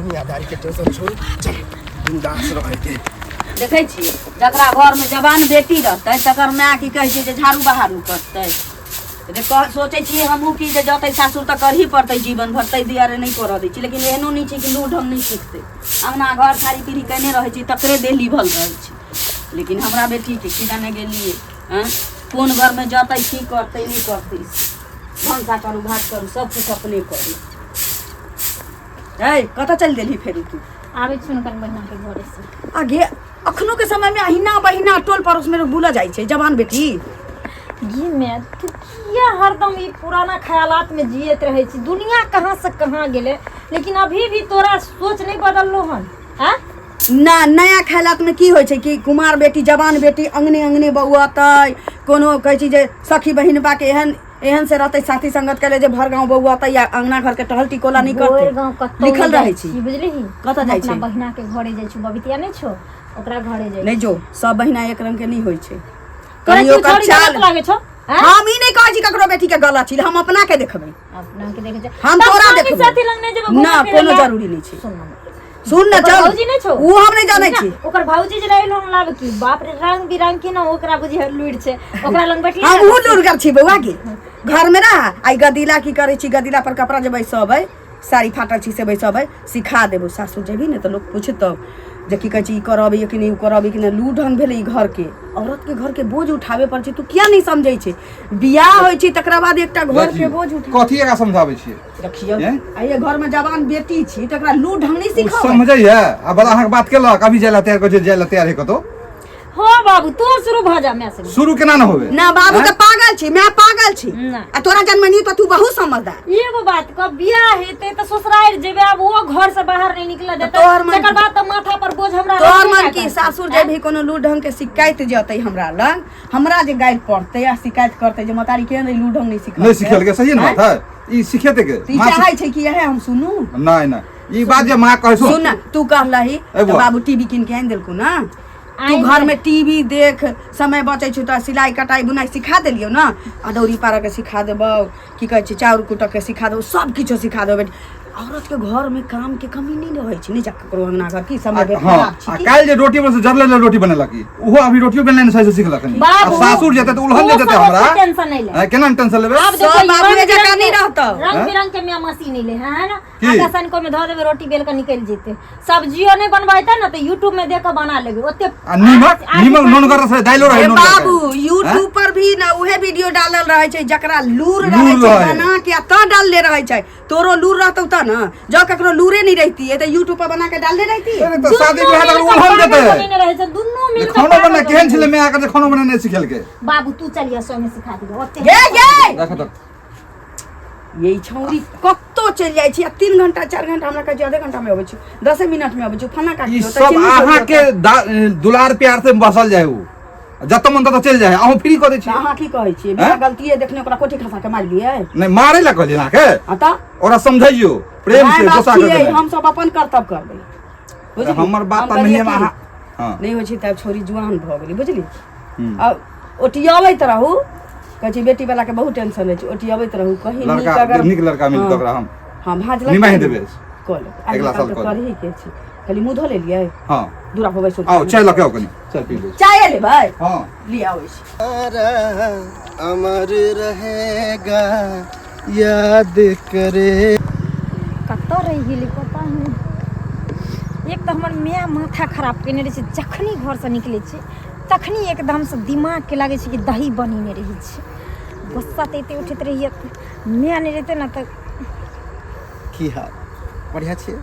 दुनियादारी के टेंशन छोड़ू, चल बिंदास रहे के। देखै छियै, जकरा घरमे जवान बेटी रहतै तकर माय की कहै छै जे झाड़ू बहारू करतै। जे कह सोचै छियै हमहूँ कि जे जतै सासुर तऽ करही पड़तै जीवन भर, ताहि दुआरे नहि करऽ दै छी। लेकिन एहनो नहि छै कि लूर ढंग नहि सिखतै। अङ्गना घर थारी पीढ़ी केने रहै छी, तकरे देह लीभल रहै छै। लेकिन हमरा बेटीके की जाने गेलियै, आँय, कोन घरमे जतै, की करतै, नहि करतै। भनसा करू, भात करू, सब किछु अपने करू। है, कतऽ चलि गेलही फेर तू? आबै छी हुनकर बहिना के घरे से। आगे अखनो के समय में अहिना बहिना टोल पड़ोस में बुला जाइ छै जवान बेटी। गी मैं तू किया हरदम ई पुराना ख्यालात में जियत रहै छी? दुनिया कहाँ से कहाँ गेलै, लेकिन अभी भी तोरा सोच नहीं बदललो हन? आँ? ना, नया ख्यालात में की होइ छै कि कुमार बेटी, जवान बेटी अंगने अंगने बौअतै, कोनो कहै छै जे सखी बहिनपा के एहन एहन से रहतै साथी संगत के जे भर गाँव बौअतै या अंगना घर के टहल टिकोला नहीं भोर करतै। गाँव कतौ लिखल नहि जाइ रहै छी। छी, बुझलिही? कतऽ हम जाइ अपना छी? बहिना के घरे जाइ छी, बबितिया नहि छौ, ओकरा घरे जाइ। नहि जो, सब बहिना एक रंग के नहीं होइ छै। तोरा कहियो केओ ओकर छौड़ी चाल गलत लागै छौ? आँय? हम ई नहि कहै छी ककरो बेटी के गलत छी, हम अपना के देखबै। अपना के देखै छै। हम तब तोरा संगी देखबै। साथी लग नहि जेबै घूमै ना, फिरै कोनो लए? जरूरी नहि छै। सुन ना। सुन न। ओकर चल। भौजी नहि छौ? उ हम नहि जानै छी। ओकर भौजी जे रहै लोन लाब की बाप रे, रंग बिरंग के ना ओकरा बुझे लुइर छै, ओकरा लग बैठली। हम उ लुरगर छी बौआ के घर में ना। आई गदीला की करै छी, गदीला पर कपड़ा जे बैसबै, साड़ी फाटल छी से बैसबै, सिखा देबो। सासुर जेबही ने तऽ लोक पूछतौ जे की कहै छै, ई करबै कि नहि, ओ करबै कि नहि। लू ढंग भेलै ई घर के औरत के, घर के बोझ उठाबे पड़ै छै। तू किया नहि समझै छै? बियाह होइ छै तकरा बाद एकटा घर के बोझ उठा। कथी एकरा समझाबै छियै? रखियौ। हैं? आ ये घर में जवान बेटी छी तकरा लू ढंग नहीं ओ सिखाबै। समझैया आ बड़ा अहाँके बात केलक, अभी जाय ला तैयार करै छै, जाय ला तैयार है कतौ? हाँ बाबू, तू शुरू भऽ जा, मैं से शुरू केना न होबे? ना बाबू, हैं? तऽ पागल छी, मैं पागल छी। ना। आ तोरा जन्मनी तऽ तू बहुत समझदार। एगो बात कह, बियाह हेतै तऽ ससुरारि जेबै, आब ओ घर से बाहर नहीं निकल देतै। तोहर मन तकर बाद तऽ माथा पर बोझ हमरा तोहर रहबे मन ना की करतै। सासुर जेबही, कोनो लू ढंग के शिकायत जतै हमरा लग, हमरा जे गारि पड़तै आ शिकायत करतै जे मतारी केहन रही, लू ढंग नहीं सिखल। नहि सिखेलकै, सही ने बात है? ई सिखेतै के? ई माँ चाहै छै कि इएह हम सुनू? नहि नहि, ई बात जे माँ कहै सुन ना, तू कहलही ए तऽ बुआ। बाबू टीवी कीन के आनि देलकौ ना। तू आनि घर में टीवी देख समय बचै छौ तऽ सिलाई कटाई बुनाई सिखा देलियौ ना। अदौरी पारऽ के सिखा देबौ, की कहै छै, चाउर कुटऽ के सिखा देबौ, सब किछो सिखा देबौ। बेटी औरत के घर में काम के कमी नहीं रहै छै। नहीं जा ककरो अंगना घर की समय आ- हाँ खराब आ छी। काल्हि जे रोटी बस जरले ले रोटी बनेलक ई, ओहो अभी रोटियो बेलनाइ नहि सही से सिखलक हन। आ बाबू, सासुर जेतै तऽ उलहन ओ जे देतै सब हमरा। ओते टेंशन नहि ले। आँय, केना टेंशन लेबै? आब सब देखो, ई बाबुए रंग जकाँ बिरंग नहि के- रहतौ। रंग हैं? बिरंग के मियाँ मशीन एलै है ना? की? आटा सान को में धऽ देबै, रोटी बेल के निकलि जेतै। सब्जियो नहि बनबैते ने तऽ यूट्यूब में देख के बना लेबै ओते। आ नीमक नीमक नूनगर से दाइलो रहै हे नूनगर के। बाबू, यूट्यूब पर भी ना उहे वीडियो डालल रहै छै जकरा लूर रहै लूर छै रहै। बना के आ तऽ डालले रहै छै। तोरो लूर रहतौ तऽ ना, जँ ककरो लूरे नहि रहितियै तऽ यूट्यूब पर बना के डालले रहितियै। अरे तऽ शादी दुनू बियाह मिल तक कऽ उलहन पागल देतै। बनेने रहै छै, दुनू मिल जे कऽ खानो पागल बना केहन बनेने। छलै माय के जे खानो बना नहि सिखेलकै। बाबू, तू चलिए, स्वयं सिखा दियौ ओते। गे गे। राख तऽ। ये छौरी कतौ चलि जाइ छी आ 3 घंटा 4 घंटा, हमरा कहै छै आधे घंटा मे अबै छी, 10 मिनट मे अबै छी, फल्लाँ काकी ई ओतऽ सब चिन्नी छोरी अहाँ के ओतऽ। दुलार प्यार से बसल जाय, उ जतऽ मन ततऽ चलि जाय, अहूँ फ्री कऽ दै तऽ छी। अहाँ की कहै छियै? बिना हैं? गलतिये देखने ओकरा कोठी खसा के मारि दियै? नहि मारै लए कहलियै अहाँके। आ तऽ ओकरा समझैयौ प्रेम माय से, बाप गुस्सा कऽ छियै, के नहि। हम सब अपन कर्तव्य करबै, बुझली? हमर बात हम तऽ कहलियै नहिये की, अहाँ हँ। नहि होइ छै तऽ छोरी जुआन भऽ गेलै, बुझली? हम्म। आ ओटियाबैत रहू। कहै छै बेटी वाला के बहुत टेंशन रहै छै। ओटियाबैत रहू कहीं नीक लड़का अगर नीक लड़का मिलत हँ। ओकरा हम हँ, भाँज लगतै निमाहि ने। देबै। कऽ लेबै। अगिला साल तऽ कऽ लेबै। करही के छै, खाली मुँह धो लेलियै? हँ। दूरा पर बैसू। आउ, चाय लऽ के आउ, कनि चाय पी लै छी। चाय लेबै? हँ। लिअ, आबै छी। अमर रहेगा याद करे। कतऽ रहि गेलै पता नहि। एक तऽ हमर माय माथा खराब केने रहै छै। जखनी घरसँ निकलै छै तखनी एकदमसँ दिमागके लागै छै कि दही बनेने रहै छै। गुस्सा तऽ एते उठैत रहैए, माय नहि रहितै ने तऽ। की हाल? बढ़िया छियै?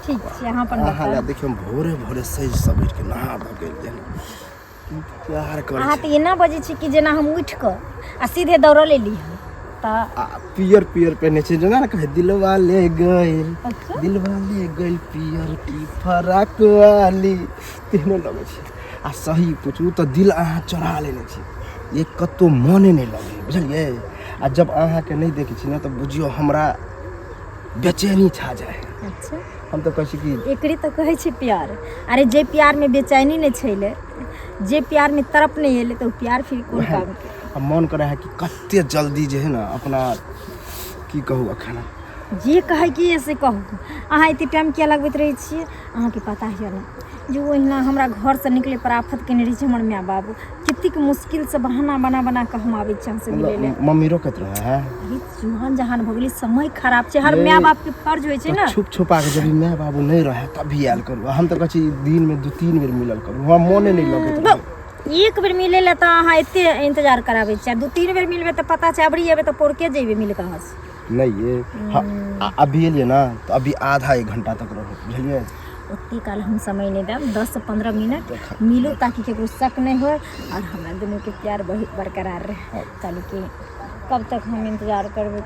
ठीक छै, अहाँ अपन अहाँ लए बताउ। देखियौ, हम भोरे भोरे सजि सवरि के नहा धो के एलियै हन। प्यार करै अहाँ छी। तऽ एना बजै छी कि जेना हम उठि कऽ आ सीधे दौड़ल एली हन तऽ। आ पियर पियर पहिने छै, जेना ने कहै दिलवा ले गइल। अच्छा। दिलवा ले गइल पियर की फराक वाली, तेहने लगै छै। आ सही पूछू तऽ दिल अहाँ चोरा लेने छी, एक कतौ मने नहि लगै, बुझलियै? आ जब अहाँके नहि देखै छी ने तऽ बुझियौ हमरा बेचैनी छा जाइ है। अच्छा। हम तऽ कहै छी कि एकरे तऽ कहै छै प्यार। अरे, जे प्यारमे बेचैनी नहि छैले, जे प्यारमे तड़प नहि एलै, तऽ ओ प्यार फिर कोन वएह काम के? आ मन करै है कि कते जल्दी जे है ने अपना, की कहू, एखन जे कहैके यऽ से कहू। अहाँ एते टाइम किया लगबैत रहै छियै? अहाँके पता यऽ ने जे ओहिना हमरा घरसँ निकले पर आफत केने रहै छै हमर माय बाबू। कतेक मुश्किलसँ बहाना बना बना कऽ हम आबै छी अहाँसँ मिलै लए। मम्मी रोकैत रहै है? अरे जुआन जहान भऽ गेलै, समय खराब छै, हर माय बापके फर्ज होइ छै ने। छुप छुपा के जब माय बाबू नहीं रहे तभी आयल करू। हम तऽ कहै छी दिनमे 2-3 बेर मिलल करू, हमरा मोने नहि लगैत रहै। एक बेर मिलै लए तऽ अहाँ एते इंतजार कराबै छियै, 2-3 बेर मिलबै तऽ पता छै अबरी एबै तऽ पौरके जेबै मिल कऽ अहाँसँ। नहीं ये हाँ, अभी एलियै ना तऽ अभी आधा एक घंटा तक रहू, बुझलियै? ओते काल हम समय नहि देब, 10 से 15 मिनट मिलू ताकि केकरो शक नहि होय और हमरा दुनूके प्यार बहुत बरकरार रहे। कहली कि कब तक हम इंतजार करबै,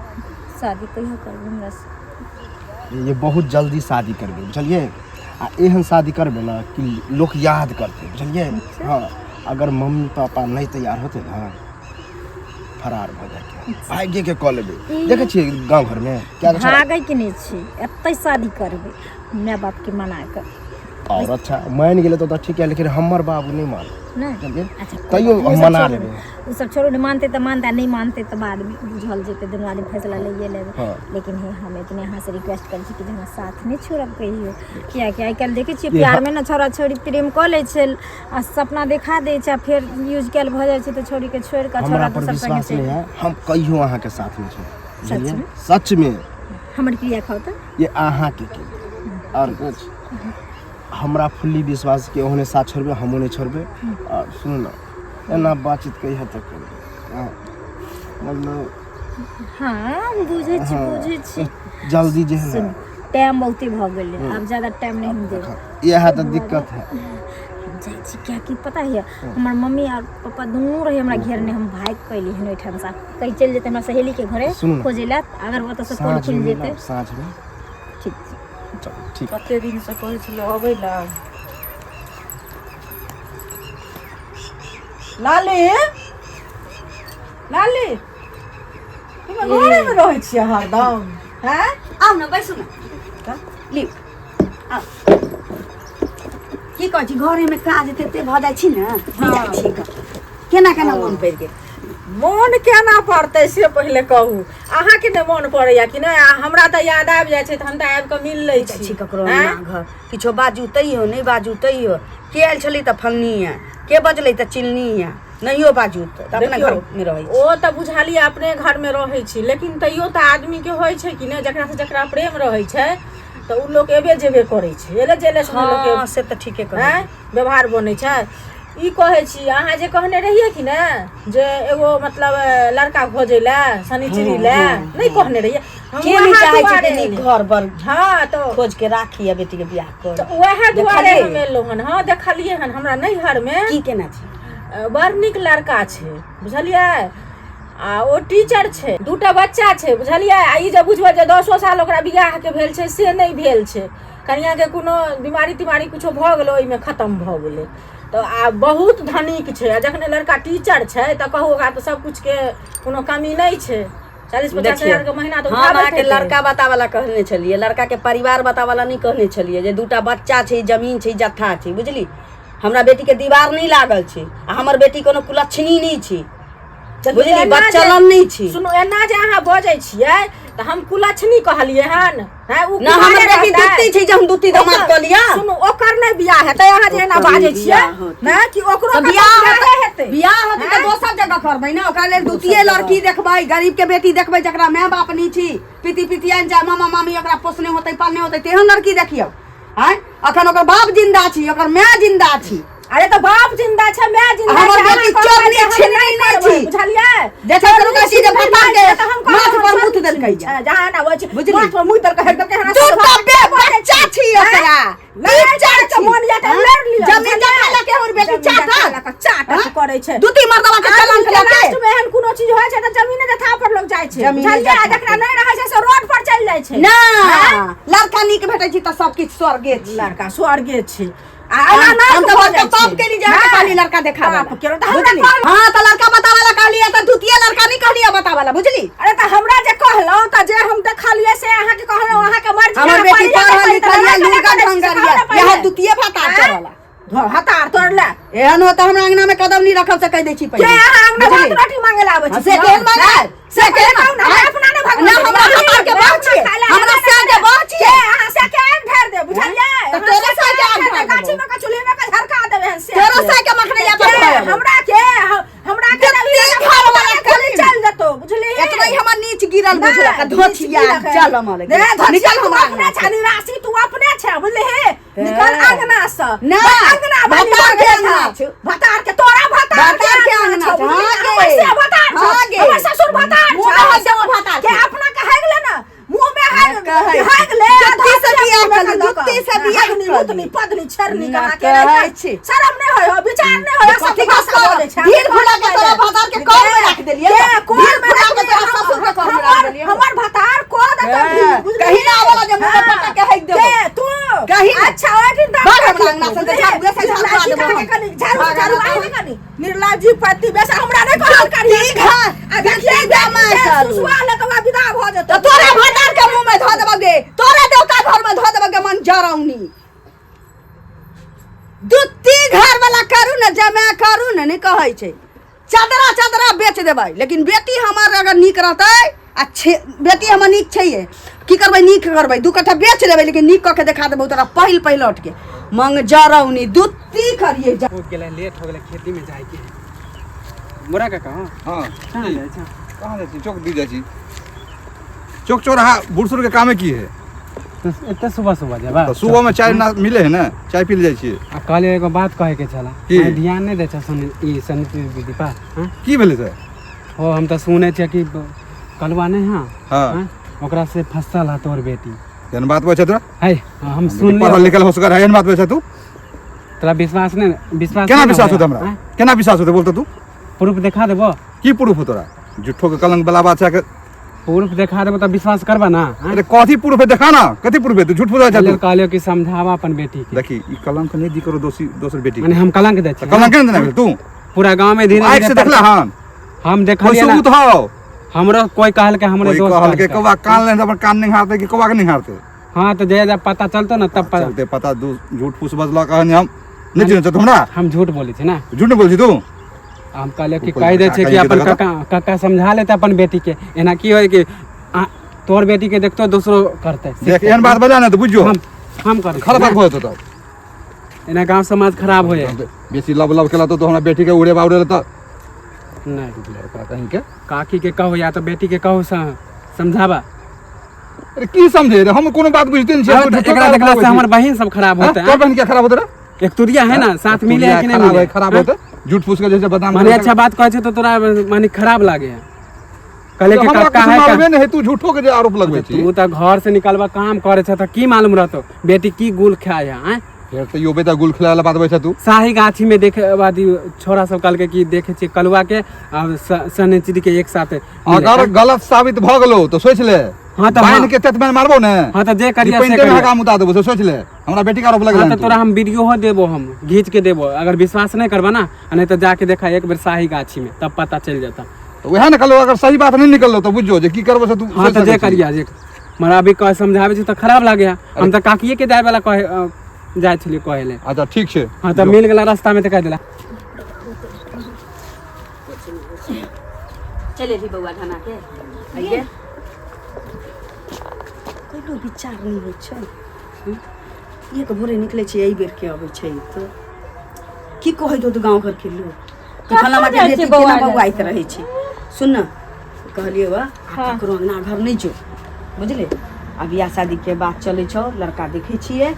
शादी कहिया करबै हमरा से? ये बहुत जल्दी शादी करबै, बुझलियै? आ एहन शादी करबै ना कि लोक याद करतै, बुझलियै? हाँ, अगर मम्मी पापा नहीं तैयार होते ना, फरार भऽ जाके भाग्य के कऽ लेबै। देखै छियै गाँव घरमे क्या भागै के नहि छै, एतै शादी करबै माय बापके मना कऽ। और अच्छा मानि गेलै तऽ ठीक है, लेकिन हमर बाबू नहि मान। नहि बुझलियै? अच्छा, तैयो ओ सब मना छोड़ू। लेबै। ओ सब छोड़ू, नहि मानतै तऽ मानतै, नहि मानतै तऽ बादमे बुझल जेतै, दुनू आदमी फैसला लैए लेबै। लेकिन हे, हम एतने अहाँसँ रिक्वेस्ट करै छी कि जे हमरा साथ नहि छोड़ब कहियो, किएकि आइ काल्हि देखै छियै प्यारमे ने छौड़ा छौड़ी प्रेम कऽ लै छै आ सपना देखा दै छै, आ फेर यूज कयल भऽ जाइ छै तऽ छौड़ीके छोड़ि कऽ हमरा छौड़ा पर दोसर संगे विश्वास चलि नहीं है, हम कहियो अहाँके साथ नहि छोड़ब, बुझलियै? सचमे? सचमे। हमर क्रिया खाउ तऽ ये अहाँके की और कुछ, हमरा फुल्ली विश्वास के ओहने साथ छोड़बै, हमहूँ नहि छोड़बै। और सुनू ने, एना बातचीत कहिया तक करबै? हाँ, मतलब हाँ हम बुझै छी, बुझै छी। जल्दी जे है सुन ने, टाइम बहुते भऽ गेलै, आब ज्यादा टाइम नहि हम देब। इएह तऽ दिक्कत है। हम जाइ छी, किएकि पता है हमर मम्मी आर पप्पा दुनू रहै हमरा घेरने, हम भागि कऽ एली हन ओहिठामसँ। कहीं चलि जेतै हमरा सहेलीके घरे सुनू ने। खोजै लए, अगर ओतऽसँ पोल साँझमे खुलि जेतै। मिलब, साँझमे। ठीक छै। चलू ठीक। कते दिनसँ कहै छलै अबै लए। लाली, लाली, घरेमे रहै छियै हरदम? हैं? आउ ने, बैसू ने, लिउ आउ। की कहै छी, घरेमे काज तते भऽ जाइ छी ने, नहि जाइ छी कतौ। केना केना मोन पड़ि गेल? मोन केना पड़तै से पहिले कहू। अहाँके नहि मोन पड़ैया कि नहि? आ हमरा तऽ याद आबि जाइ छै तऽ हम तऽ आबि कऽ मिल लै जाइ छी। छी ककरो आँय? अंगना घर किछो बाजू तैयो, नहि बाजू तैयो, के आयल छलै तऽ फलनी है, के बजलै तऽ चिलनी है, नहियो बाजू तऽ अपना देखियौ, घरमे रहै छी। ओ तऽ बुझलियै अपने घरमे रहै छी, लेकिन तैयो तऽ आदमीके होइ छै कि नहि, जकरासँ जकरा प्रेम रहै छै तऽ ओ लोक एबे जेबे करै छै, एले जेले से लोकके हँ, से तऽ ठीके कहै। आँय, व्यवहार बनै छै। ई कहै छी, अहाँ जे कहने रहियै कि ने जे एगो मतलब लड़का खोजै लए शनिचरी लए, नहि कहने रहियै? हम के नहि उएह चाहै छै दुआरे जे नीक एलियै। घर बर हँ तऽ खोज के राखी आ बेटी के बियाह कर। तऽ उएह दुआरे देखलियै? हम एलहुँ हन। हँ, देखलियै हन, हमरा नैहरमे की केना छै? बड़ नीक लड़का छै, बुझलियै? आ ओ टीचर छै, दूटा बच्चा छै, बुझलियै? आ ई जे बुझबै जे 10 साल ओकरा बियाहके भेल छै, से नहि भेल छै। कनिआँके कोनो बीमारी तीमारी किछो भऽ गेलै, ओहिमे खतम भऽ गेलै। तऽ आ बहुत धनिक छै। आ जखने लड़का टीचर छै तऽ कहू ओकरा तऽ सबकिछुके कोनो कमी नहि छै। 40-50 देखियौ, हजार के महीना तऽ हम उठाबैत अहाँके हेतै। लड़का बताबऽ कहने छलियै, लड़का के परिवार बताबऽ नहि कहने छलियै जे दूटा बच्चा छै, जमीन छै, जत्था छै, बुझली? हमरा बेटी के दीवार नहि लागल छै आ हमर बेटी कोनो कुलक्षणी नहि छै, तऽ बुझली? एना जे- बच्चलन नहि छै। सुनू, एना जे अहाँ बजै छियै तऽ हम कुलक्षणी कहलियै हन? हैं, उ ना हमर कुमारे बेटी रहतै। दुत्ती छै जे हम दुत्ती दमाद कऽ लिअ? सुनू, ओकर नहि बियाह हेतै, अहाँ जे एना ओकर बाजै नहि छियै बियाह होतै। ने कि ओकरो तऽ कतौ बियाह बियाहे हेतै, हेतै। बियाह होतै तऽ दोसर जगह करबै ने। ओकरा लेल द्वितीय लड़की देखबै, गरीब के बेटी देखबै, जकरा माय बाप नहि छी, पिती पितियान चाहे मामा मामी ओकरा पोसने होतै, पालने होतै, तेहन लड़की देखियौ। आँय, अखन ओकर बाप जिंदा छी, ओकर माय जिंदा छी। अरे तऽ बाप जिंदा छै, माय जिंदा हमर छै, बेटी अहाँ कहबै चोरनी जे हम छिनरी नहि नहि करबै, छी। बुझलियै? जे छै से कहै छी जे चोरनी भगवान के छिनरी तऽ हम कहबै माथ पर हम मुत देलकै छै, जहाँ ना होइ छै, बुझली? माथ पर मुत देलकै, हेर देलकै, हमरा तू सब तऽ बे बच्चा छी, ओकरा लड़ाइ टीचर के छी। मोन या तऽ हाँ? लड़ लिअ, जमीन बुझलियै? जथा लके हमर बेटी जमीन जथा चाटत। लऽ कऽ चाटत हाँ? करै छै। दू तीन मर्दबा के आदमी कलंक के लके लास्ट में एहन कोनो चीज होइ छै तऽ जमीने जथा पर लोग जाइ छै, जमीने बुझलियै? जथा जकरा पर। नहि रहै छै से रोड पर चलि जाइ छै। ना लड़का नीक भेटै छी तऽ सब किछु स्वर्गे छी। लड़का स्वर्गे छै। आ एना नहि हम तऽ भऽ बड़का जाइ पाप छै। केली जे अहाँके हाँ। कहली लड़का देखाबे पाप ला। केलहुँ तऽ हमरा बुझली? कहलहुँ। हाँ तऽ लड़का बताबे ला कहलियै तऽ द्वितीय लड़का नहीं कहलियै बताबे ला, बुझली? अरे तऽ हमरा जे कहलहुँ तऽ जे हम देखलियै से अहाँके कहलहुँ, अहाँके मर्जी। हमर अहाँ बेटी पढ़िए पढ़ल कऽ लिखल यऽ, लड़का लुरगर करै छी, ढंगर से यऽ, कहू ने इएह पहिले। द्वितीय भातार आँय? चढ़ल। हतार तोड़ ले। एहन हो तऽ हमरा अंगना में कदम नहीं रखब से कह दै छी के पहिले। अहाँ अंगना बुझली? भात रोटी मांगे ला आबै हाँ, छी? से केहन मांगे? से से केहन कहू ने, हमरा अपना ने भगवान ना हमरा भतार के बाह छियै हमरा से के बाह छियै अहाँ से के आग ढार दे बुझलियै तऽ तोरा से के आग ढार गाछी में के चूल्हे में के झरका देबै हन से तोरा से के मखने जा के हमरा के हमरा के जत्ती घर वाला खाली चल जतो बुझलियै एतना ही हमर नीच गिरल बुझलक धोछिया चल हमर दे निकल निकल हमरा अपने अंगना छा से। निराशी तू अपने छे बुझलियै निकल अंगना से ना, अंगना वाली भतार के भतार अंगना छौ। भतार के तोरा भतार भतार के अंगना छौ, छौ, बुझलियै? हाँ गे। हमर से भतार छौ, हाँ गे। हमर ससुर भतार मुँह छौ। में हक देबो भतार के के। अपना के है गेले ना मुंह में है कहै है गेले जुत्ती से बियाह कर ली, जुत्ती से बियाह कर ली। मुतनी पदनी छेरनी ना कहाँ के कहै रहै छी। शरम नहि होय हो विचार नहि होय सब कथी भाषा करब? बोलै छै भीड़ भुला के तोरा भतार के कौर में राख देलियै के कोर भीड़ में भुला राख के तोरा देलियै, ससुर के कौर में राख देलियै हमर भतार को देतौ हाँ, भीड़, बुझलियै? कहीं ना आवेला जे मुँह में हाँ, पटक के हेक देबो। के तू कहीं ना। अच्छा ओहि दिन दाम भाग हमरा अंगना से, तऽ झाड़ू से झाड़ू निर्लाजी देबो हम। कहाँ कनी झाड़ू भाग झाड़ू हमरा आइ कनी निर्लाजी पति बेस हमरा नहि कहल करी जुत्ती घर, आ देखियै जुत्ती जमा करू। सुसुआ ले के विदा भऽ जेतौ तऽ तोरा भतार के मुँह में धऽ देबो गे तोरा देवता घर में धऽ देबो गे मन जरौनी दुत्ती घर वाला करू ने जमा करू ने नहि कहै छै चदरा चदरा बेच देबै लेकिन बेटी हमर अगर नीक रहतै आ छे बेटी हमर नीक छैहे की करबै नीक करबै दू कट्ठा बेच देबै लेकिन नीक कऽ के देखा देबै तोरा पहिल पहिलौट के मंग जरौनी दुत्ती करिए जा हो गेलै लेट हो गेलै खेती में जाइके है मोरा काका हाँ हाँ कहाँ जाइ छौ कहाँ जाइ छी चौक दी जाइ छी चौक चौराहा बूढ़ सूढ़ के कामे की है तो एते सुबह सुबह जेबा तऽ सुबह में चाय ना मिले है ना चाय पी ले जाइ छियै आ कहलियै एगो बात कहै के छला की? अहाँ ध्यान नहि दै छौ सुनी ई समिति दीदी पर हाँ? की भेलै से हो हम तऽ सुनै छियै कि कलुआ नहि हाँ हाँ। हाँ? ओकरा से फसल है तोहर बेटी एहन बात बजै तोरा है हम सुन पढ़ल लिखल होशगर है एहन बात बजै तू तोरा विश्वास नहि विश्वास केना नहि ने विश्वास होया? होतै हमरा हाँ? केना विश्वास होतै बोल तऽ तू प्रूफ देखा देबो की प्रूफ हो तोरा झूठो के कलंक वाला बात छै के प्रूफ देखा देबो तऽ विश्वास करबा ना हाँ? अरे कथी प्रूफ है देखा ना कथी प्रूफ है तू झूठ बोलै छै तू कहलियो कि समझावा अपन बेटी के देखी ई कलंक नहीं दी करो दोषी दोसर बेटी के माने हम कलंक दै तऽ छी कलंक केना देने गेल तू पूरा गांव में धीरे आँखि से देखला हन हम कोई देखलियै ना सबूत हौ हमरो कोई कहलकै हमरे कोई दोस्त कहलकै कहलकै। कौआ कान लेने अपन कान निहारते कि कौआ के निहारते हाँ तो जे जब पता चलतो ना तब पता चलते पता दू झूठ फूस बजलक हन हम नहीं चिन्है छौ तू हमरा हम झूठ बोलै छी ना झूठ नहीं बोल छी तू हम कहलियै कि ऊपर कहि दै छै कि काका अपन के काका काका समझा लेते अपन बेटी के एना की होय कि आ, तोहर बेटी के देखतो दोसरो करतै देख एहन बात बजा ना तऽ बुझियो हम हम करै खराब छी बात भऽ जेतौ तब ना। एना गांव समाज खराब हो जाए बेसी लब लब केला तो हमरा बेटी के उड़े बाउरे तऽ नहीं लड़का कहीं के काकी के कहो या तो बेटी के कहो समझाबा अरे की समझे रे हम कोनो बात बुझते नहीं छियै हाँ, तऽ एकरा देखला से हमर बहिन सब खराब होते तोर बहन क्या खराब होते रे एक तुरिया है ना साथ मिले है कि नहीं खराब मिले है खराब हाँ? होते झूठ फूस के जैसे बदनाम माने करे अच्छा बात कहै छै तो तोरा माने खराब लागे है कहले तो कि हमरा काका कुछ है मालूमे नहीं है तू झूठो के जे आरोप लगबै छी तू तऽ घर से निकलबा काम करे छै तऽ की मालूम रहतो बेटी की गुल खाय है आँय? फेर तऽ यो बेटा गुल खिलाए वाला बात बैठा तू शाही गाछी में देखे अथी छोरा सब कहलकै कि देखे छियै कलुआ के आ सनेचरी के एक साथ मिले। अगर गलत साबित भऽ गेलो तऽ सोच ले हाँ तऽ बान्हि हाँ। के तेत में मारबो ने हाँ तऽ जे करिया से पेंटे में करिया। हगा मुता देबो से सोच ले हमरा बेटी के आरोप हाँ लगल तऽ तोरा हम वीडियो हो देबो हम घीच के देबो अगर विश्वास नहीं करबा ना आ नहीं तो जाके देखा एक बेर शाही गाछी में तब पता चल जाता तऽ उएह ने कहलो अगर सही बात नहीं निकललो तऽ बुझो जे की करबो से तू हाँ सोचि तऽ जे सकै छी। करिया जे मरा अभी कह समझाबै छी तऽ खराब लागे है हम तऽ काकिए के जाय वाला कहे जाइ छलियै कहै ले अच्छा ठीक छै हाँ तऽ मिल गेला रास्ता में तऽ कह देला चले भी बौआ ढना के आइए कोनो विचार नहि होइ छै एक भोरे निकलै छै एहि बेर के अबै छै तऽ की कहैत होतौ गाँव घरके लोक कि फलाना के जाइ बेटी छै केना बौआ बौआइत रहै छै सुन ने कहलियै वा आ ककरो अंगना घर नहि जो बुझले आ बियाह शादीके बात चलै छौ लड़का देखै छियै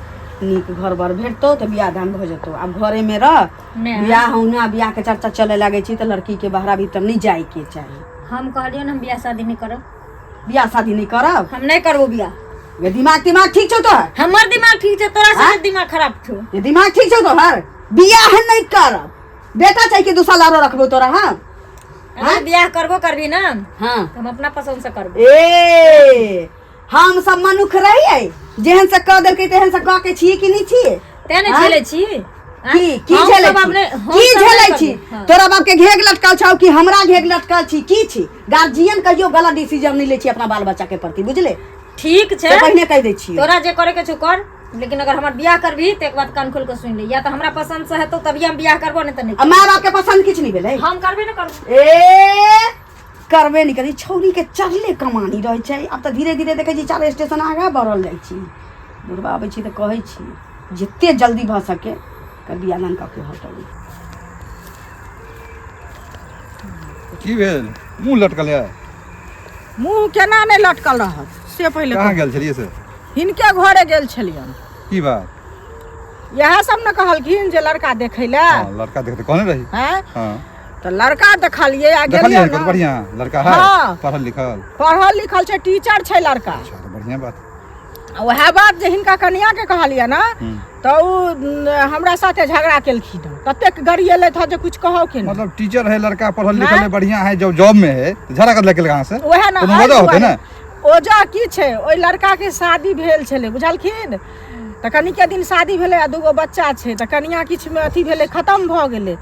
नीक घर बर भेटतौ तऽ बियाह दान भऽ जेतौ आब घरेमे रह नहि। बियाह होना बियाह के चर्चा चले लागै छै तऽ लड़की के बाहरा भीतर नहि जायके चाही हम कहलियौ ने हम बियाह शादी नहि करब बियाह शादी नहि करब हम नहि करबो बियाह ये दिमाग तिमाग ठीक छौ तोहर हमर दिमाग ठीक छै तोरा से दिमाग खराब छौ ये दिमाग ठीक छौ तोहर बियाह नहि करब बेटा चाही कि दू साल आरो रखबो तोरा हम अगर बियाह करबो करबी ना हाँ तऽ हम अपना पसंद से करबो ए हम सब मनुख रहियै जेहन से कह देलकै तेहन से कह के छियै कि नहि छियै तें ने आँय? झेलै छी आँय? की की हम झेलै सब छी अपने- हम की सब झेलै नहि छी करबै। हाँ। तोरा बाप के घेघ लटकल छौ कि हमरा घेघ लटकल छी की छी गार्जियन कहियो गलत डिसीजन नहि लै छी अपना बाल बच्चा के प्रति बुझले ठीक छै से पहिने कहि दै छियै तोरा जे करे के छौ कर लेकिन अगर हमर बियाह करबही तऽ एक बात कान खोल के सुनि ले या तऽ हमरा पसंद से हेतौ तभी हम बियाह करबो नहीं तऽ नहीं आ माय बाप के पसंद किछु नहि भेलै हम करबे ने करबो ए करबे नहि करै छौड़ीके चढ़ले कमानी रहै छै। आब तऽ धीरे धीरे देखै छी 4 स्टेशन आगाँ बढ़ल जाइ छी। बुढ़बा अबै छी तऽ कहै छी जते जल्दी भऽ सके एकर बियाह दान कऽ के हटबै। की भेल, मुँह लटकल है? मुँह केना नहि लटकल रहत से पहिले कहाँ कहू। गेल छलियै से? हिनके घरे गेल छलियनि। की बात? इएह सब ने कहलखिन जे लड़का देखै लए। हाँ, लड़का देखते कहने रही। हैं? हाँ। तऽ लड़का देखलियै आ देखलियै गेलियै कत ने। बढ़िया लड़का है? हाँ। पढ़ल लिखल? पढ़ल लिखल छै, टीचर छै लड़का। अच्छा, तऽ बढ़िया बात। आ उएह बात जे हिनका कनियाके कहलियै ने तऽ ओ हमरा साथे झगड़ा केलखिन हँ, ततेक गरियेलथि हँ जे कुछ कहौ के नहि। मतलब टीचर है लड़का, पढ़ल लिखल है, बढ़िया है, जब जॉब में है तो झगड़ा कर लेके कहाँ से? उएह ने, कोनो एहि वजह होतै दुआरे। ने। ओजह की छै, ओहि लड़काके शादी भेल छलै बुझलखिन, तऽ कनिके दिन शादी भेलै आ दूगो बच्चा छै, तऽ कनिया किछुमे अथी भेलै, खतम भऽ गेलै।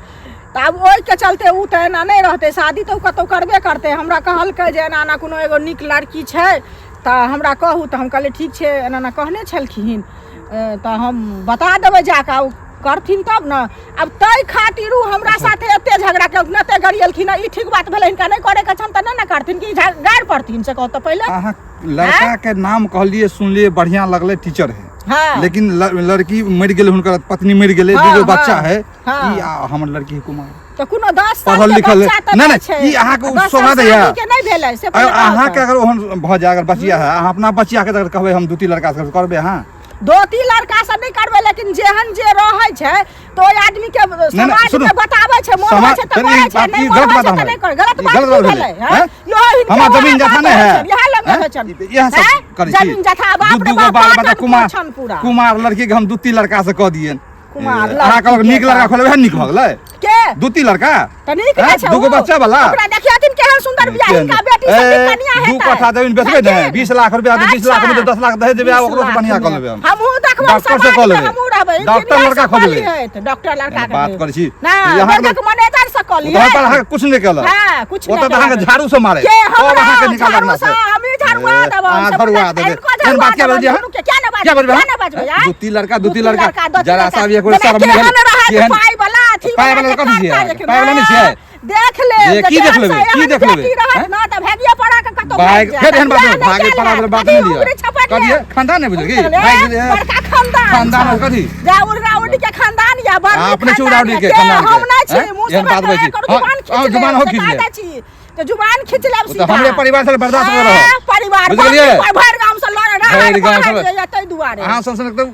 तऽ आब ओहिके चलते ओ तऽ एना नहि रहतै, शादी तऽ ओ कतहु करबे करतै। हमरा कहलकै जे एना एना कोनो एगो नीक लड़की छै तऽ हमरा कहू, तऽ हम कहलियै ठीक छै, एना एना कहने छलखिन तऽ हम बता देबै जाकऽ, ओ करथिन तब ने। आब ताहि खातिर ओ हमरा साथे एते झगड़ा केलखिन, एते गरियलखिन। ई ठीक बात भेलै? हिनका नहि करैके छनि तऽ नहि ने करथिन कि गारि पड़थिन से कहू तऽ पहिले। अहाँ लड़का के नाम कहलिए, सुनलिए, बढ़िया लगले, टीचर है। हाँ। लेकिन लड़की मरि गेलै, हुनकर पत्नी मरि गेलै, हाँ, दूगो बच्चा हाँ, है। हाँ। ई आ हमर लड़की है कुमार, तऽ कोनो 10 साल पढ़ल के लिखल बच्चा तऽ नहि, नहि नहि, छै। ई अहाँके 10 शोभा साल दैया? शादी के नहि भेलै से अगर पहिले कहू अहाँके तऽ। अगर ओहन भऽ जाय, अगर बचिया है, अहाँ अपना बचिया के अगर कहबै हम दू तीन लड़का से करबै अहाँ? दो तीन लड़का से नहि करबै, लेकिन जेहन जे रहै छै तऽ ओहि आदमी के समाज सुनू। के बताबै छै, मोन होइ समाज छै तऽ फिर करै ई छै, बात नहि ई मोन गलत होइ बात छै तऽ हमरा। नहि करै। गलत ई बात गलत की बात भेलै भेलै, हैं? हैं? इहो हिनके हमरा वएह जमीन जथा बात नहि होइ है, छनि, इएह लग हैं? होइ छनि। इएह सब हैं? करै छी। जमीन जथा दू बाप रे दूगो बाप, बाल बच्चा पाटन कुमार पोछन पूरा। कुमार लड़की के हम दू तीन लड़का से कऽ दियनि। कुमार अहाँ कहलक लड़की नीक के लड़का तऽ। खोलबै, नीक भऽ गेलै के दू तीन लड़का तऽ नीक हैं? नहि छै दूगो ओ। बच्चा वाला? ओकरा देखियथिन केहन सुंदर बियाह, केहन? हिनका बेटी सब ए, नीक कनिया दू हेतै। कट्ठा जमीन बेचबै ने, बुझलखिन? 20 लाख रुपया, 20 लाख में अच्छा। 10 लाख दहेज देबै, आ 20 ओकरो से लाख बढ़िया कऽ में। लेबै हम। हमहूँ देखबै, डॉक्टर से समाज कऽ में लेबै। हमहूँ रहबै, डॉक्टर इंजीनियर लड़का से कऽ खोजबै। लिहैत, डॉक्टर लड़का के बात देब। करै छी। ना, यहाँ बैंकक मैनेजर से कऽ ओ तऽ लिहैत। अहाँके कुछ नहि केलक। हाँ, कुछ ओतऽ नहि तऽ अहाँके केलक। झाड़ू से मारे के तब हमरा अहाँके निकालत झाड़ू ना से से। हमही झड़ुआ ए, देबै, अहाँ से झड़ुआ बुझल- देबै। हिनको एहन झड़ुआ बात किया देबै, बजलियै अहाँ? दुनू के किया ने किया बाजबै, बजबै किया ने अहाँ? बाजबै, आँय? दू तीन लड़का, दू तीन लड़का, दू तीन जरा लड़का। सा भी एक बेर जेना शर्म नहि केहन भेल। रहत केहन पाइ वाला, अथी पाइ वाला वाला जे कथी छियै करता अहाँके? जे पाइ वाला नहि छियै? देख ले जे की देख लेबै? की देख लेबै? रहत हैं? ना तऽ भागिए पड़ा के कतौ भाग भागि जायत। फेर एहन बात बियाह नहि, नहि भागे कयल पड़ा हैत। वाला बात कथी नहि लिअ। उगरे छपट कथी ले? खानदान नहि बुझल की? उगरे, भागि गेलै। बड़का खानदान खानदान छल। कथी? जा उड़रा उड़ी के खानदान या बड़ आ, नीक अपने छी खानदान उड़ाउड़ी या। के के खानदान के, हम नहि छी, हैं? मुँह से एहन बात बात बजै छी। करू, हाँ, जुबान खींच हाँ, जुबान लेब, हो से खींच कह लेब। दै छी। तऽ जुबान खींच लेब ओ तऽ सीधा। हमरे परिवार से बर्दाश्त कऽ रहल। आ, परिवार बुझि गेलियै? भरि गाम से लड़ रहा भरि गाम से- जाइए ताहि दुआरे। अहाँ सब सन एकदम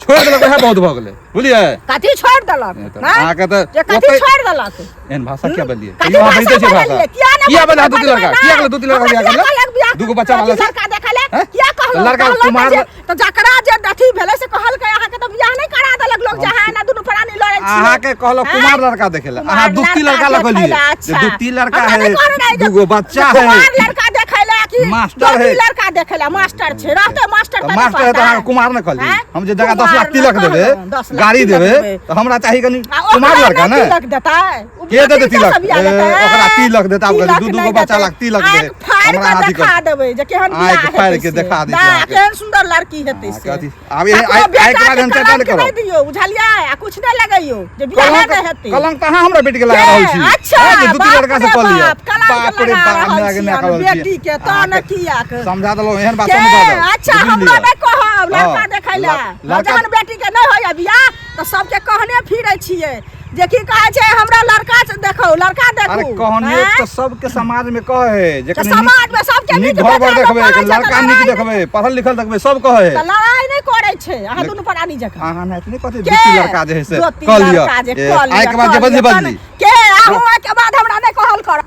छोड़ि देलक, वएह बहुत भऽ गेलै, बुझलियै? कथी छोड़ि देलक? नहि तऽ हैं? अहाँके तऽ जे कथी ओतै- छोड़ि देलक? एहन भाषा किया बजलियै? कथी कहियो अहाँ भाषा बजिते छियै भाषा? बजलियै? किया नहि किया बजलियै दू तीन बजबै? लड़का? किया कहलियै दू तीन लड़का हमरा बियाह किया करलै? कहलक बियाह दूगो बच्चा वाला से? लड़का देखले? हैं? किया कहलक? लड़का कहलक कुमार जे तऽ जकरा जे अथी भेलै से कहलकै, अहाँके तऽ बियाह नहि करा देलक लोक जे अहाँ एना दुनू प्राणी लड़ै छी। अहाँके कहलक हैं? कुमार लड़का देखे ला, अहाँ दू तीन लड़का देखै लगलियै ला, जे अच्छा। दू तीन लड़का हमरा है, नहि कहने रहै जे दूगो बच्चा जे है, कुमार लड़का देखै ला कि मास्टर दू है। तीन लड़का देखै ला, मास्टर छै, रहतै मास्टर तऽ तऽ नहि मास्टर है तऽ पढ़तै। अहाँके कुमार नहि कहली। हैं? हम जे जगह 10 लाख कुमार तिलक नहि देबै, कहलहुँ, 10 लाख गाड़ी तिलक देबै, देबै। तऽ हमरा चाही कनि आ ओकरा कुमार लड़का नहि ने। तिलक देतै? ओ के देतै तिलक तिलक? सब बियाह ए, देतै? ओकरा तिलक देतै, आब तिलक दू दूगो नहि बच्चा देतै। लाख तिलक देतै। आँखि फाड़ि हमरा कऽ हाथी देखा कर देबै जे केहन आँखि बियाह फाड़ि हेतै के से। देखा दै छी दा, अहाँके। केहन सुंदर लड़की हेतै अहाँके से। अथी आब ककरो आइ के बेटा बाद के हम चर्चा नहि कलंक नहि करब। दियौ, बुझलियै? आ कुछ नहि लगैयौ जे बियाह कलंक नहि हेतै। कलंक तऽ अहाँ हमरा बेटी के लगा के? रहल छी। अच्छा, हैं, जे दू तीन बाप लड़का से रे कऽ लिअ। बाप, कलंक बाप रे लगा बाप, रहल माय के छियनि माय कऽ रहल छी। बेटी के, तहन अहाँके कियाक? समझा देलहुँ, एहन बात के नहि बाजब। अच्छा, बुझि हमरा लिअ। नहि कहब लड़का हँ, देखै लए। लड़का जहन बेटी के नहि होइए बियाह तऽ सबके कहने फिरै छियै जे की कहै छै हमरा लड़का से देखो, लड़का देखू। अरे कहने आँय? तऽ सबके समाज में कहे जे तऽ कनि नीक समाज में सबके नीक नीक घर बर बेटा लोक देखबै, कहै छै तऽ लड़का नीक लड़ाइ देखबै, पढ़ल लिखल देखबै, सब कहे। तऽ लड़ाइ नहि करै छै अहाँ दुनू प्राणी जकाँ। अहाँ नहि नहि कहते के? दू तीन लड़का जे है से दू तीन कऽ लिअ। लड़का जे ए, कऽ लिअ, आइ के बाद जे कऽ बजली लिअ, बजली। के अहूँ ओहिके बाद हमरा नहि कहल कर।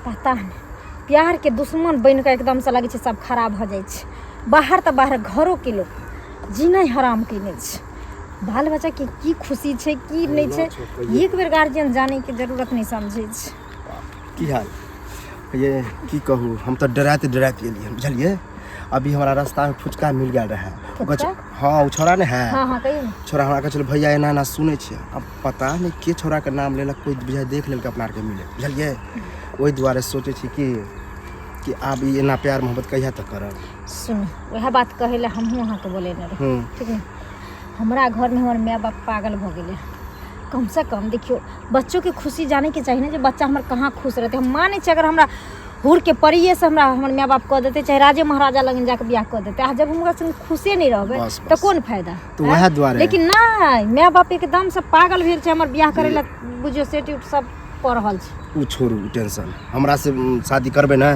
पता नहि प्यारके दुश्मन बनि कऽ एकदमसँ लगै छै सब खराब भऽ जाइ छै। बाहर तऽ बाहर, घरोके लोक जीनाइ हराम कयने छै। बाल बच्चाके की खुशी छै की नहि छै एक बेर गार्जियन जानैके जरूरत नहि समझै छै। की हाल ये? की कहू, हम तऽ डराइत डराइत एलियै, बुझलियै? अभी हमरा रास्तामे फुचका मिल गेल रहै। ओ कहै छै हाँ, ओ छोड़ा ने है। हाँ हाँ, कहियौ ने। छोड़ा हमरा कहै छलै भैया एना एना सुनै छियै। आब पता नहि के छोड़ाके नाम लेलक, कोइ बुझाइ देख लेलक अपना आरके मिले, बुझलियै? ओहि दुआरे सोचै छी कि आब ई एना प्यार मोहब्बत कहिया तक करब। सुनू, वएह बात कहै लए हमहूँ अहाँके बोलेने रही। ठीक ने? हमरा घरमे हमर माय बाप पागल भऽ गेलै। कमसँ कम देखियौ, बच्चोके खुशी जानैके चाही ने जे बच्चा हमर कहाँ खुश रहतै। हम मानै छी अगर हमरा हुर के परिये से हमरा हमर माय बाप कऽ देतै, चाहे राजे महाराजा लगन जाके बियाह कऽ देतै। आ जब हम ओकरा संग खुशे नहि रहबै बस, तऽ बस। कोन फायदा? तऽ उएह दुआरे। लेकिन नहि, माय बाप एकदम से पागल भेल छै हमर बियाह करै लए, बुझियौ सेट उट सब कऽ रहल छै। ओ छोड़ू टेंशन, हमरा से शादी करबै ने?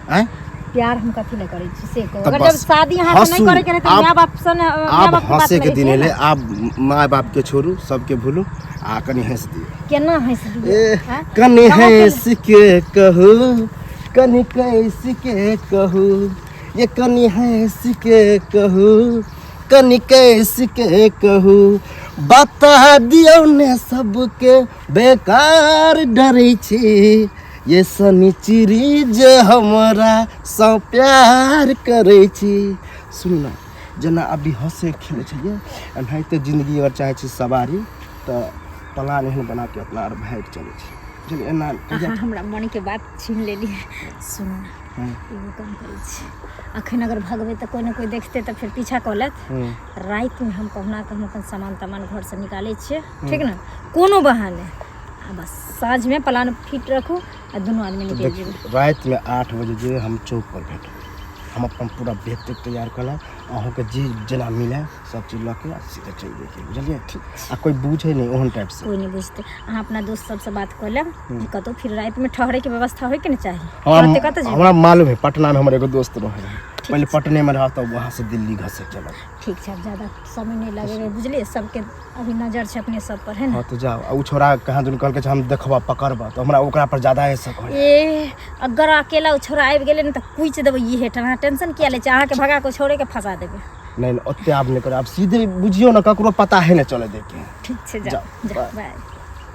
आँय? प्यार हम कथी लए करै छी से कहू। तऽ अगर जब बस, शादी अहाँ से नहि हँसू। करे के रहै तऽ आब- माय बाप से ने माय आब बाप के बात हंसे के लगै दिन छै एलै ने। आब माय बाप के छोड़ू, सबके भूलू आ कनि हंसि दियौ। केना हँसि दियै? ए आँय? कनि कहाँ के- हंसि के कहू, कनि कैस के कहू, ये कनि हंसि के कहू, कनि कैस के कहू, बता दियौ ने सबके, बेकार डरै छी ये शनिचरी जे हमरा सँ प्यार करै छी। सुनू ने, जेना अभी हँसै खेलै छलियै एनाहिते जिन्दगी अगर चाहै छी सवारी तऽ प्लान एहन बना के अपना आर भागि चलै छी, बुझलियै? एना अहाँ हमरा मनके बात छीन लेलियै। सुनू ने, एगो काम करै छी, अखन अगर भगबै तऽ कोइ ने कोइ देखतै तऽ फेर पीछा कऽ लेत। रातिमे हम कहुना कऽ हम अपन सामान तामान घरसँ निकालै छियै, ठीक ने? कोनो बहाने, आ बस साँझमे प्लान फिट रखू आ दुनू आदमी तऽ निकलि देखियौ जेबै। रातिमे 8 बजे जे हम चौक पर भेटब, हम अपन पूरा बैग तैग तैयार कऽ लेब, अहूँके जे जेना मिले सब चीज लऽ के आ सीधे चलि जाइके, बुझलियै? आ कोइ बुझै नहि ओहन टाइपसँ। कोइ नहि बुझतै। अहाँ अपना दोस्त सबसँ बात कऽ लेब जे कतहु फिर रातिमे ठहरैके व्यवस्था होइके ने चाही। हमरा तुरन्ते कतऽ जेबै? हमरा मालूम है, पटनामे हमर एगो दोस्त रहै है, पहिले पटनेमे रहब तब वहाँसँ दिल्ली घसक चलब। ठीक छै, आब ज्यादा समय नहि लगेबै, बुझलियै? सबके अभी नजर छै अपने सब पर, है ने? हाँ तऽ जाउ। आ ओ छोड़ा कहाँ दुन कहलकै जे हम देखबऽ पकड़बऽ, तऽ हमरा ओकरा पर ज्यादा शक होइए। ए अगर अकेला ओ छोड़ा आबि गेलै ने तऽ कुचि देबै ई हेठ। अहाँ टेंशन किया लै छी? अहाँके भगा कऽ छोड़ेके फंसा देबै। नहि नहि, ओते आब नहि करब, आब सीधे बुझियौ ने, ककरो पता है नहि चलै दैके। ठीक छै, जाउ। जाउ, जाउ, बाय।